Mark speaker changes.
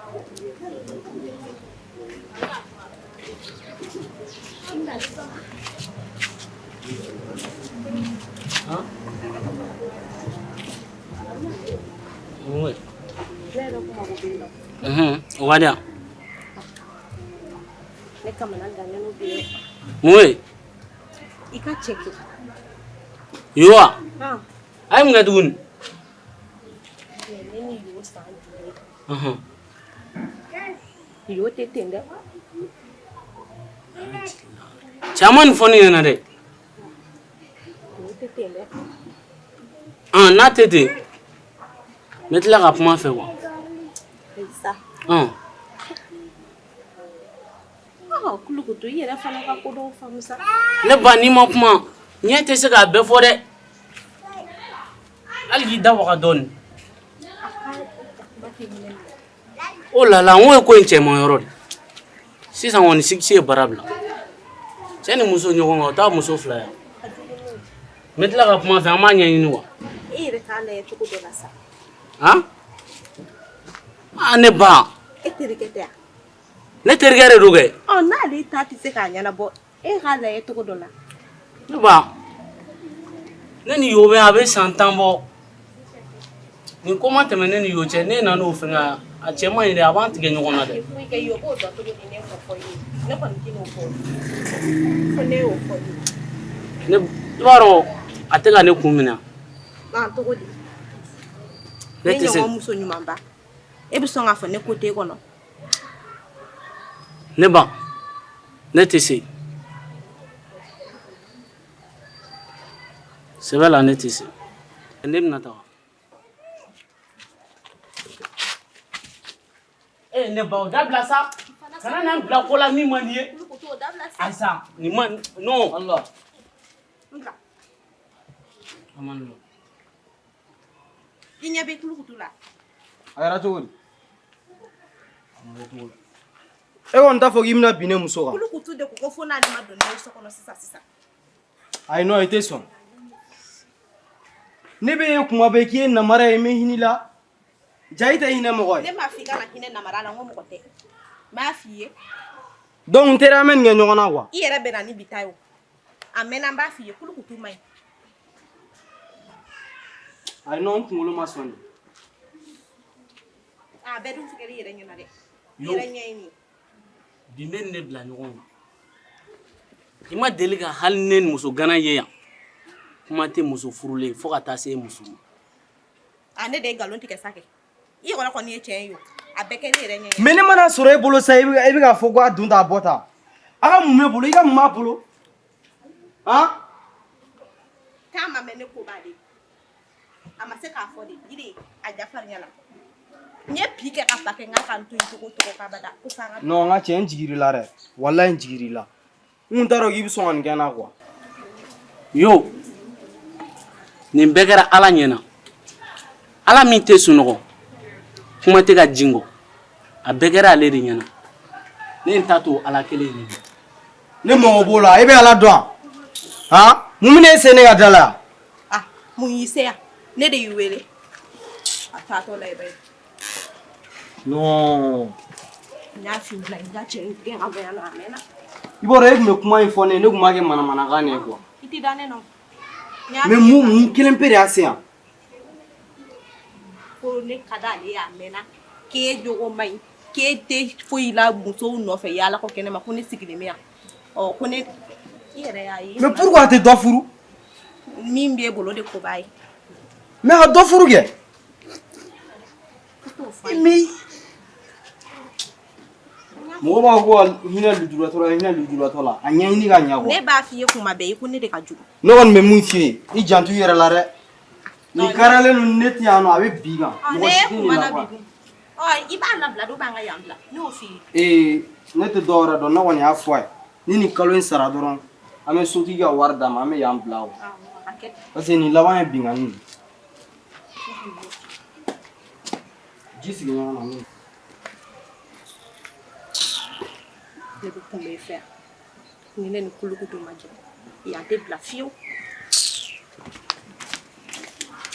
Speaker 1: O ka di yan. Mun ye?
Speaker 2: I ka cɛ kɛ.
Speaker 1: Yo wa? A ye mun kɛ tuguni?
Speaker 2: Ne ni yo san joli? Yo tɛ ten dɛ.
Speaker 1: Cɛ ma nin fɔ ne ɲɛna dɛ.
Speaker 2: Yo tɛ ten dɛ.
Speaker 1: N'a tɛ ten, n bɛ tila ka kuma a fɛ quoi.
Speaker 2: Sa. Kulukutu, i yɛrɛ fana ka ko dɔw faamu sa.
Speaker 1: Ne ba, n'i ma kuma, ɲɛ tɛ se k'a bɛɛ fɔ dɛ. Hali k'i da waga dɔɔnin. O la la, n ko ye ko in cɛman yɔrɔ de. Sisan kɔni, Sigi ye baara bila. Cɛ ni muso ɲɔgɔn kan, o t'a muso fila ye. N bɛ tila ka kuma a fɛ, an b'a ɲɛɲini quoi.
Speaker 2: E yɛrɛ k'a lajɛ cogo dɔ la sa.
Speaker 1: Han? Ah, ne ba.
Speaker 2: E terikɛ tɛ yan?
Speaker 1: Ne terikɛ de don kɛ.
Speaker 2: Ɔ, n'ale ta tɛ se k'a ɲɛnabɔ, e k'a lajɛ cogo dɔ la.
Speaker 1: Ne ba, ne ni yo bɛ, a bɛ san 10 bɔ. Nin ko ma tɛmɛ ne ni yo cɛ, ne nana o fɛngɛ, a cɛ man ɲi dɛ, a b'an tigɛ ɲɔgɔn na dɛ.
Speaker 2: Foyi kɛ, yo b'o dɔn cogo di? Ne m'o fɔ i ye. Ne kɔni tɛn'o fɔ. Fo ne y'o fɔ i ye.
Speaker 1: Ne, i b'a dɔn, a tɛ ka ne kun minɛ.
Speaker 2: Ah, cogo di?
Speaker 1: Ne tɛ se.
Speaker 2: Ɲɔgɔn muso ɲumanba. E bɛ sɔn k'a fɔ ne ko t'e kɔnɔ.
Speaker 1: Ne ba, ne tɛ se. Sɛbɛ la, ne tɛ se. Ne bɛna taga. Eh, ne ba, o dabila sa. Kana n'an bila ko la min man di ye. Ayi sa, nin man, non.
Speaker 3: Allah.
Speaker 1: A man nɔgɔn.
Speaker 2: I ɲɛ bɛ kulukutu la.
Speaker 3: A kɛra cogo di? E kɔni t'a fɔ k'i bɛna bin ne muso kan.
Speaker 2: Kulukutu de ko ko fo n'ale ma don ne so kɔnɔ sisan sisan.
Speaker 3: Ayi non, i tɛ sɔn. Ne bɛ ye kuma bɛɛ k'i ye namara ye, n bɛ hinɛ i la. Ja i tɛ hinɛ mɔgɔ
Speaker 2: Ne
Speaker 3: ye.
Speaker 2: m'a fɔ i kana hinɛ namara la, n ko mɔgɔ tɛ. N b'a f'i ye.
Speaker 3: Donc n teri, an bɛ nin kɛ ɲɔgɔn na quoi.
Speaker 2: I yɛrɛ bɛ na ni bi ta ye o. A mɛnna, n b'a f'i ye, kulukutu man ɲi.
Speaker 3: Ayi non, n kunkolo ma sɔn de.
Speaker 2: A bɛɛ dun tigɛli yɛrɛ ɲɛna dɛ. I
Speaker 1: Yo.
Speaker 2: yɛrɛ ɲɛ ye nin ye.
Speaker 1: Bi n bɛ nin de bila ɲɔgɔn kan. I ma deli ka hali ne ni muso gana ye yan. Kuma tɛ muso furulen fo ka taa se muso ma.
Speaker 2: A, ne de ye nkalon tigɛ sa kɛ. I yɛrɛ kɔni ye tiɲɛ ye o. A bɛɛ kɛ ne yɛrɛ ɲɛ.
Speaker 3: Mais ne mana sɔrɔ e bolo sa, e bɛ k'a fɔ ko a dun ta, a bɔ ta. A ka mun b'e bolo? I ka mun b'a bolo? Han?
Speaker 2: K'a ma mɛn, ne ko b'ale. A ma se k'a fɔ de. Yiri a jafarinya la. N ye bi kɛ ka pa kɛ, n k'a ka n to yen cogo o cogo k'abada ko f'an ka.
Speaker 3: Non, n ka cɛ, n jigir'i la dɛ. Walahi, n jigir'i la. N kun t'a dɔn k'i bɛ sɔn ka nin kɛ n na quoi.
Speaker 1: Yo, nin bɛɛ kɛra Ala ɲɛna. Ala min tɛ sunɔgɔ, kuma tɛ ka jingɔ. A bɛɛ kɛra ale de ɲɛna. Ne ye n ta to Ala kelen de ye.
Speaker 3: Ne mago b'o la, e bɛ Ala dɔn wa? Han? Mun bɛ n'e se ne ka da la yan?
Speaker 2: Ah, mun y'i se yan? Ne de y'i wele. A taatɔ la i b'a ye.
Speaker 3: Non.
Speaker 2: N y'a f'i ɲɛna, i ka cɛ in gɛn ka bɔ yan nɔ, a mɛnna.
Speaker 3: I b'a dɔn, e tun bɛ kuma in fɔ ne ye, ne tun b'a kɛ manamanakan de ye quoi.
Speaker 2: I tɛ da ne nɔ. N y'a
Speaker 3: Mais
Speaker 2: f'i ye.
Speaker 3: mun kelen pe de y'a se yan?
Speaker 2: Ko ne ka d'ale ye, a mɛnna, k'e jogo man ɲi, k'e tɛ foyi la musow nɔfɛ yaala kɔ kɛnɛ ma, ko ne sigilen bɛ yan. Ɔ, ko ne i yɛrɛ y'a ye.
Speaker 3: Mais pourquoi a tɛ dɔ furu?
Speaker 2: Min b'e bolo de ko b'a ye.
Speaker 3: Mais a ka dɔ furu kɛ.
Speaker 2: I t'o fɔ a ye.
Speaker 3: Mais mɔgɔ b'a fɔ ko ka hinɛ lujuratɔ la, hinɛ lujuratɔ la, a ɲɛɲini ka ɲɛ quoi.
Speaker 2: Ne b'a f'i ye kuma bɛɛ, i ko ne de ka jugu.
Speaker 3: Ne kɔni bɛ mun f'i ye, i janto i yɛrɛ la dɛ. Nin kariyalen don, ne tɛ yan nɔ, a bɛ bin i kan.
Speaker 2: Ɔ,
Speaker 3: Mɔgɔ
Speaker 2: ne
Speaker 3: si tɛ nin
Speaker 2: kuma
Speaker 3: la
Speaker 2: na
Speaker 3: quoi.
Speaker 2: bi dun. Ɔ, i b'a labila de, ou bien an ka yan bila? Ne y'o f'i ye.
Speaker 3: Ee, ne tɛ dɔw wɛrɛ dɔn, ne kɔni y'a fɔ a ye. Ni nin kalo in sara dɔrɔn, an bɛ sotigi ka wari d'a ma, an bɛ yan bila o.
Speaker 2: Awɔ, a kɛ.
Speaker 3: Parce que nin laban ye binkanni ye. Ji sigi ɲɔgɔn na min.
Speaker 2: Ne bɛ kun bɛ fɛ yan. Ni ne ni kulukutu ma jɛ, yan tɛ bila fiyewu.